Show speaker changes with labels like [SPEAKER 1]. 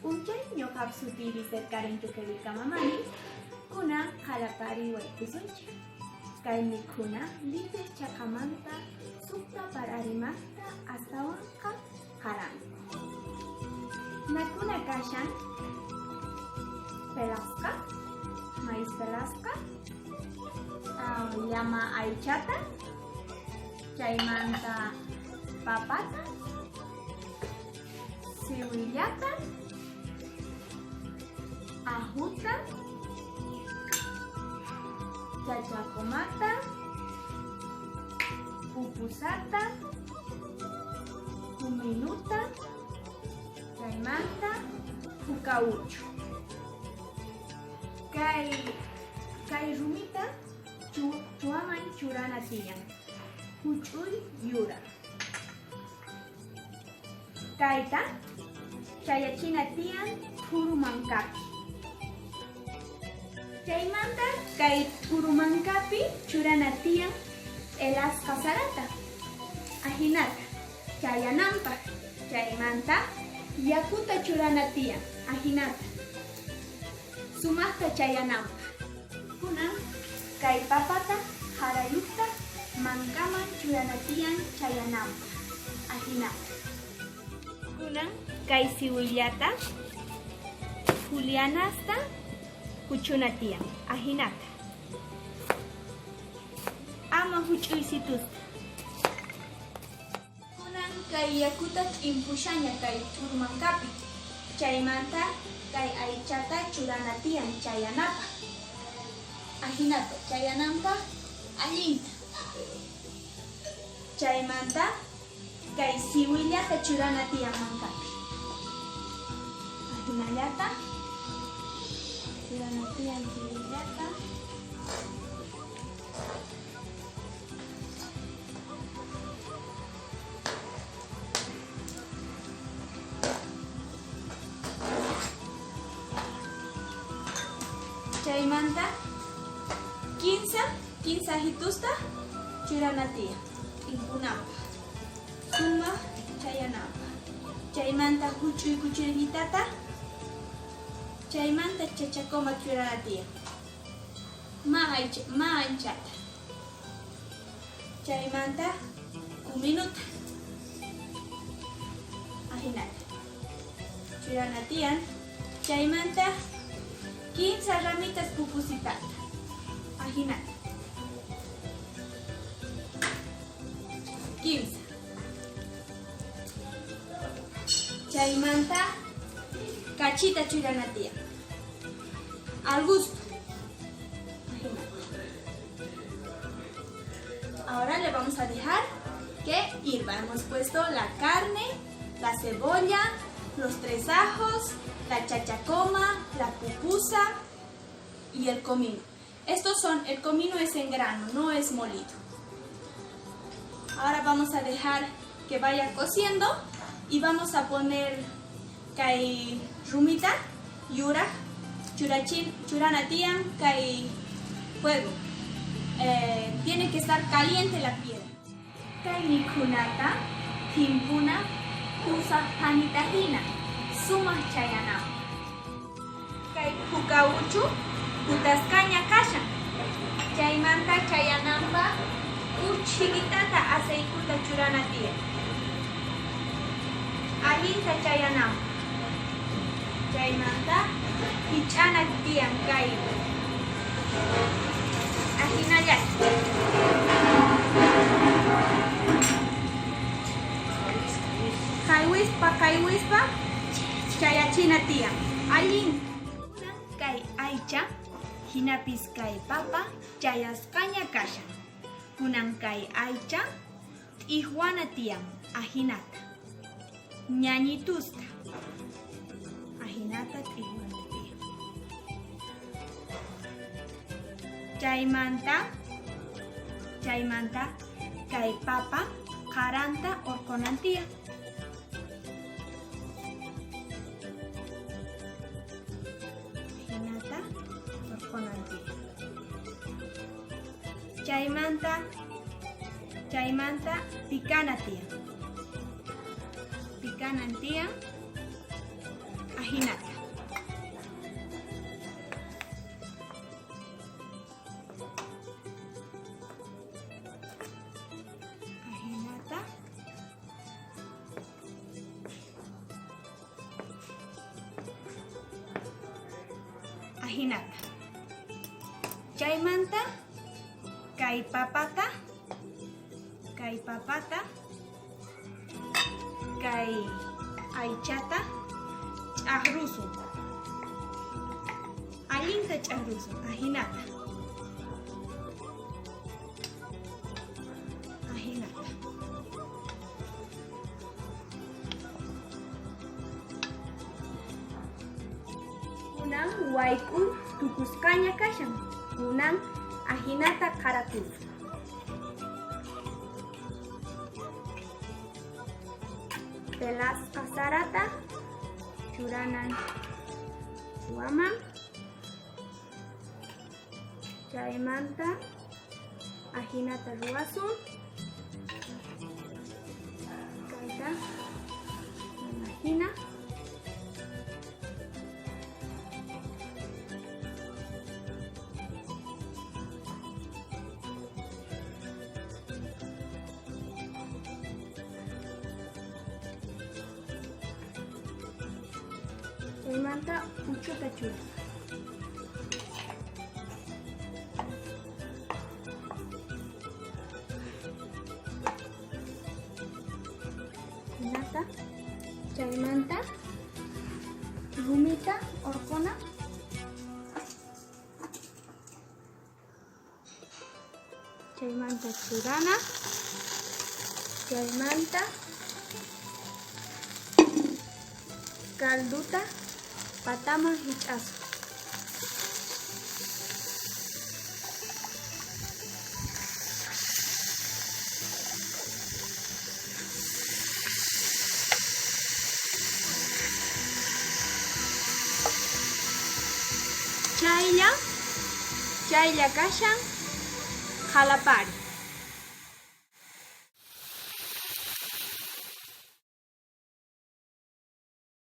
[SPEAKER 1] p'unchay, ñoqap sutiy Lisette Karen Chuquevilcamamani, kunan qalapari waykusunchik. Kay mikhuna Lites chaqamanta suqta pararimaqta astawanqa qaranku. Nakuna kashan pelasqa, maíz pelasqa, llama aychata, chaymanta papata, siwillata, ajuta, chachacomata, pupusata, kuminuta, chaymanta pukauchu. Kay, kay rumita chuaman churana tiyan, huch'uy yura. Kayta chayachina tiyan t'uru mankapi. Chaymanta kay t'uru mankapi churana tiyan p'elasqa sarata. Ajinata chayananpaj. Chaymanta yakuta churana tiyan. Ajinata sumajta chayananpaj. Kunan kay papata jarayujta mankaman churana tiyan chayananpaj. Ajinata. Kunan kay siwillata julianasta kuchuna tiyan. Ajinata. Ama juch'uysitusta. Kunan kay yakuta t'impushaña kay t'urmankapi. Chaymanta kay aychata churana tiyan chayanapaj. Ajinata chayananpaj allinta. Chaymanta kay siwillata churana tiyan mankapi. Ajinallata churana tiyan siwillata. Chaymanta kinsa kinsa hitusta churana tiyan t'impunanpaj, sumaj chayananpaj. Chaymanta juch'uy cucharillitata, chaymanta chachacoma churana tiyan. Ma ma anchata. Chaymanta kuminuta. Ajinata. Churana tiyan. Chaymanta kinsa ramitas pupusitata. Ajinata. Kinsa. Chaymanta kachita churana tiyan. Al gusto. Ahora le vamos a dejar que hirva. Hemos puesto la carne, la cebolla, los 3 ajos, la chachacoma, la pupusa y el comino. Estos son, el comino es en grano, no es molido. Ahora vamos a dejar que vaya cociendo y vamos a poner kay rumita, yuraj, churachin, churana tiyan, kay fuego. Tiene que estar caliente la piedra. Kay mikhunata thimpuna pusaj phanita hina, sumaj chayananpaj. Kay puka uchu kutasqaña kashan. Chaymanta chayananpaj uj chhikitata aceituta churana tiyan. Allinta chayananpaj. Chaymanta jich'ana tiyan kay ajinallata. Qaywispa, qaywispa chayachina tiyan. Allinta. Kunan kay aycha, jinapis kay papa chayasqaña kashan. Kunan kay aycha t'ijwana tiyan, ajinata. Ñañitusta. Ajinata t'ijwana tiyan. Chaymanta, chaymanta kay papa qaranta orqonan tiyan. Ajinata orqonan tiyan. Chaymanta, chaymanta picana tiyan. Picanan tiyan. Ajinata. Ajinata. Ajinata. Chaymanta kay papata, kay papata, kay aychata ch'ajrusun. Allinta ch'ajrusun, ajinata. Ajinata. Kunan wayk'uy tukusqaña kashan. Kunan ajinata qarakusun. Pelasqa sarata churanan waman. Chaymanta ajinata ruwasun. Kayta ajina. Chaymanta uchuta churas. Hinata, chaymanta rumita orqona. Chaymanta churana. Chaymanta calduta pataman hich'asun. Chaylla, chaylla kashan qalapari.